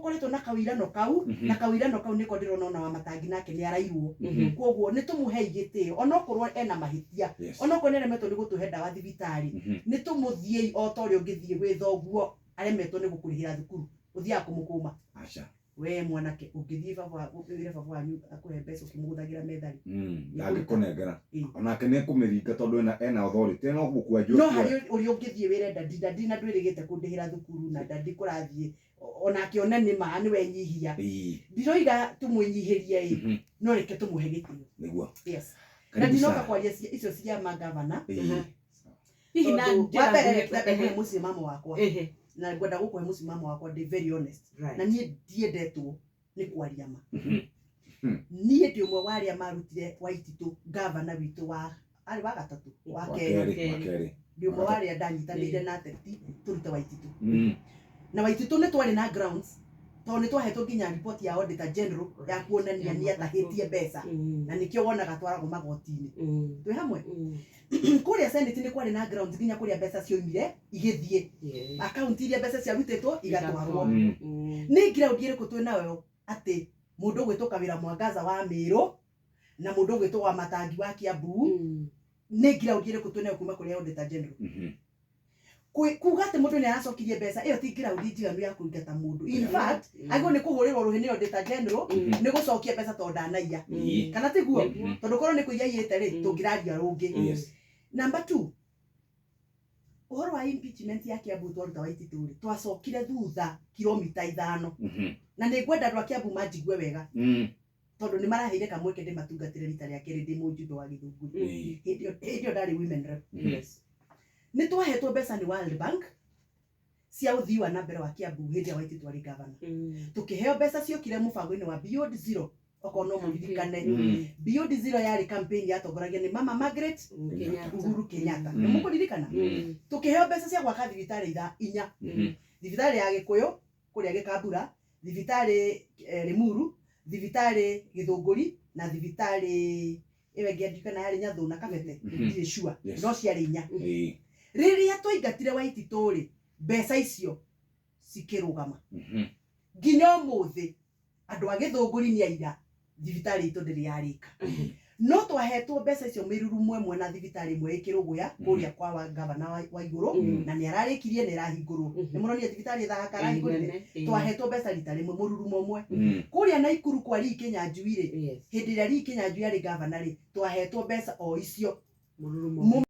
Gũkoretwo na kawĩirano kau, na kawĩirano kau nĩko ndĩrona ona wa Matangi nake nĩ arairwo. Koguo nĩ tũmũhei gĩtĩo onokorwo ena mahĩtia, onokorwo nĩ aremetwo nĩ gũtũhe ndawa thibitarĩ, nĩ tũmũthiĩi o ta ũrĩa ũngĩthiĩ gwĩ thoguo aremetwo nĩ gũkũrĩhĩra thukuru, ũthiaga kũmũkũma. Aca. We mwanake, ũngĩthiĩ baba wĩre baba wanyu akũhe mbeca ũkĩmũgũthagĩra metha rĩ? Ndangĩkũnengera. Onake nĩ ekũmĩringa tondũ ena authority, no gũkua. No harĩ ũrĩa ũngĩthiĩ wĩre daddy, "Daddy, na ndwĩrĩgĩte kũndĩhĩra thukuru na daddy kũrathiĩ," onake one nĩ ma nĩ wenyihia. Ndiroiga tũmwĩnyihĩrie ĩ, no reke tũmũhe gĩtĩo. Yes, na Karibu ndinoka sana. kwaria icio cia magavana. Hihi na Tondũ njĩra wa mbere, nguhĩ- reke nyambe kũhe mũsimamo wakwa, na ngwenda gũkũhe mũsimamo wakwa ndĩ very honest, na niĩ ndiendetwo nĩ kwaria ma. Niĩ ndĩ ũmwe wa arĩa marutire Waititũ gavana witũ wa arĩ wa gatatũ, wa Wa kerĩ. kerĩ, wa kerĩ. Ndĩ ũmwe wa arĩa ndanyitanĩire na ateti tũrute Waititũ, na Waititũ nĩ twarĩ na grounds tondũ nĩ twahetwo nginya riboti ya Auditor General ya kuonania nĩ atahĩtie mbeca, na nĩkĩo wonaga twaragwo magoti-inĩ. Twĩ hamwe kũrĩa Senate nĩ kwarĩ na grounds nginya kũrĩa mbeca cioimire igĩthiĩ, akaunti iria mbeca ciarutĩtwo igatwarwo. Nĩ ground ĩrĩkũ twĩ nayo atĩ mũndũ ũgwĩtwo Kawĩra Mwangaza wa Mĩrũ na mũndũ ũgwĩtwo wa Matangi wa Kiambu? Nĩ ground ĩrĩkũ twĩ nayo kuma kũrĩa Auditor General? Kuga atĩ mũndũ nĩ aracokirie mbeca, ĩyo ti ground njiganu ya kũingata mũndũ. In fact, agĩrĩirwo nĩ kũhũrĩrwo rũhĩ nĩ Auditor General nĩ gũcokia mbeca tondũ ndanaiya. Kana tiguo? Tondũ korwo nĩ kũiya aiyĩte rĩ, tũngĩraria rũngĩ. Number two, ũhoro wa impeachment ya Kiambu, twaruta Waititũ rĩ, twacokire thutha kilomita 5. Na nĩ ngwenda andũ a Kiambu manjigue wega, tondũ nĩ maraheire kamweke ndĩmatungatĩre rita rĩa kerĩ ndĩ mũjumbe wa Gĩthũngũri. Hĩndĩ ĩyo ndarĩ women rep. Nĩ twahetwo mbeca nĩ World Bank cia ũthii wa na mbere wa Kiambu hĩndĩ ĩrĩa Waititũ arĩ gavana. Tũkĩheo mbeca ciokire mũbango-inĩ wa Beyond Zero, okorwo no mũririkane. Beyond Zero yarĩ campaign yatongoragia nĩ Mama Margaret Kenyatta. Uhuru Kenyatta. Nĩ mũkũririkana? Tũkĩheo mbeca cia gwaka thibitarĩ 4: thibitarĩ ya Gĩkũyũ kũrĩa Gĩkambura, thibitarĩ Limuru, thibitarĩ Gĩthũngũri, na thibitarĩ ĩyo ĩngĩ andikana yarĩ Nyathũ na Kabete. Ndirĩ sure. No ciarĩ 4. Rĩrĩa twaingatire Waititũ rĩ, mbeca icio cikĩrũgama. Nginya ũmũthĩ andũ a Gĩthũngũri nĩ aira, thibitarĩ itũ ndĩrĩ yarĩka. No twahetwo mbeca icio mĩrurumo ĩmwe na thibitarĩ ĩmwe ĩ Kĩrũgũya kũrĩa kwa wa gavana wa igũrũ, na nĩ ararĩkirie, nĩ ĩrahingũrwo. Nĩ mũronire thibitarĩ ĩthahaka arahingũrire? Twahetwo mbeca rita rĩmwe, mũrurumo ũmwe. Kũrĩa Naikuru kwa Lee Kinyanjui rĩ, hĩndĩ ĩrĩa Lee Kinyanjui arĩ gavana rĩ, twahetwo mbeca o icio. Mũrurumo.